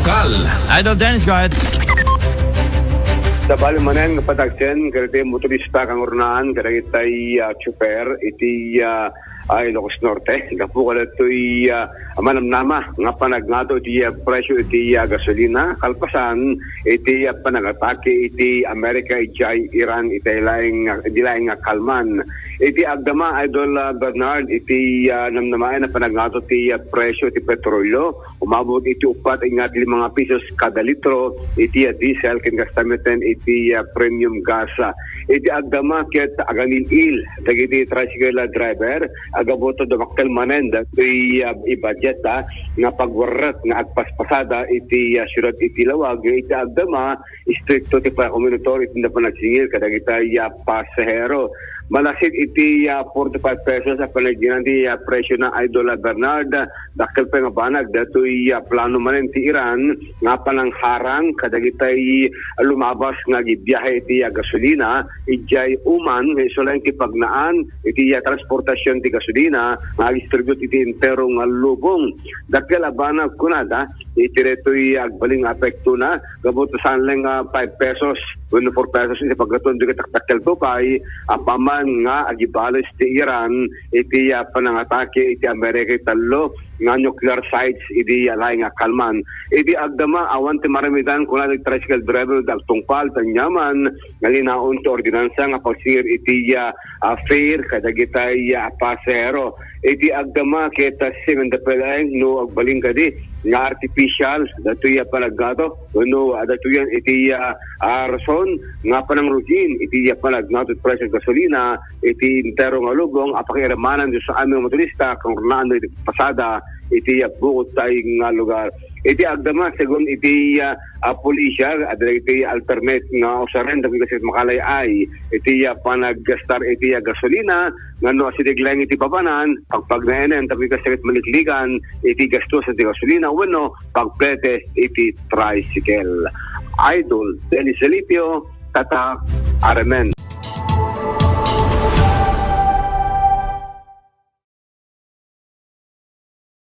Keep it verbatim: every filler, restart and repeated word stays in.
Kal. Idol Dennis, go ahead. Sabali manen nga patagsen kadagiti motorista kangurnaan kadagitay ah, tsuper iti ah, Ilocos Norte. Gapu kadagitoy ah, manamnama nga panagngato iti ah, presyo iti ah, gasolina kalpasan iti ah, panangatake iti Amerika idiay Iran iti laeng nga, iti laeng nga kalman. Iti agdama, Idol ah, Bernard, iti ah, namnamaen a panagngato ti ah, presyo ti petrolyo, umabot iti uppat nga lima nga pesos kada litro iti ah, diesel ken kasta metten iti ah, premium gas. Ah, iti agdama ket aganil-il dagiti tricycle ah, driver, agabot a dumakkel manen dagitoy ah, i-budget ah, nga pagwarrek nga agpaspasada iti ah, siudad iti lawag. Iti agdama, istrikto ti pakakomunidor iti panagsingir kadagiti ah, pasahero. Malaksid iti ah, forty-five pesos a panagdinan ti ah, presyo na, Idol ah, Bernard. Dakkel pay nga banag datoy ah, plano manen ti Iran nga panangharang kadagitay lumabas nga agibiahe iti ah, gasolina idiay Oman nga isu laeng ti pagnaan iti ah, transportasion ti gasolina nga agistribute iti entero nga lubong. Dakkel a banag kunada iti daytoy agbalin nga apektona, gapu ta saan laeng nga five pesos wenno four pesos iti paggaton dagiti dakdakkel pay, apaman nga agibales ti Iran iti ah, panangatake iti Amerika iti tallo nga nuclear sites idi ah, laeng nga kalman. Iti agdama, awan ti maramidan kuna dagiti tricycle driver da agtungpal ti aniaman nga linaon ti ordinansa nga pagsingir iti ah, ah, fare kadagitay ah, pasahero. Iti agdama ket ah, simenda pay laeng no agbalin kadi nga artificial datoy ah, panaggato wenno ah, datoyen iti ah, ah, rason nga panangrugin iti ah, panaggato ti presyo ti gasolina iti entero nga lubong a pakiiramanan ditoy amin nga motorista kangurnaan iti pasada iti ah, bukod tay nga lugar. Iti agdama, segun iti ah, ah, pulisia, adda iti alternate nga usaren dagiti kasdiay makalay-ay iti ah, panaggastar iti ah, gasolina, nga no asideg laeng iti babanan, pagpagnaenen dagiti kasdiay maliklikan iti gastos iti gasolina wenno pagpletes iti tricycle. Idol Dennis Salipio, Tatak Aramen.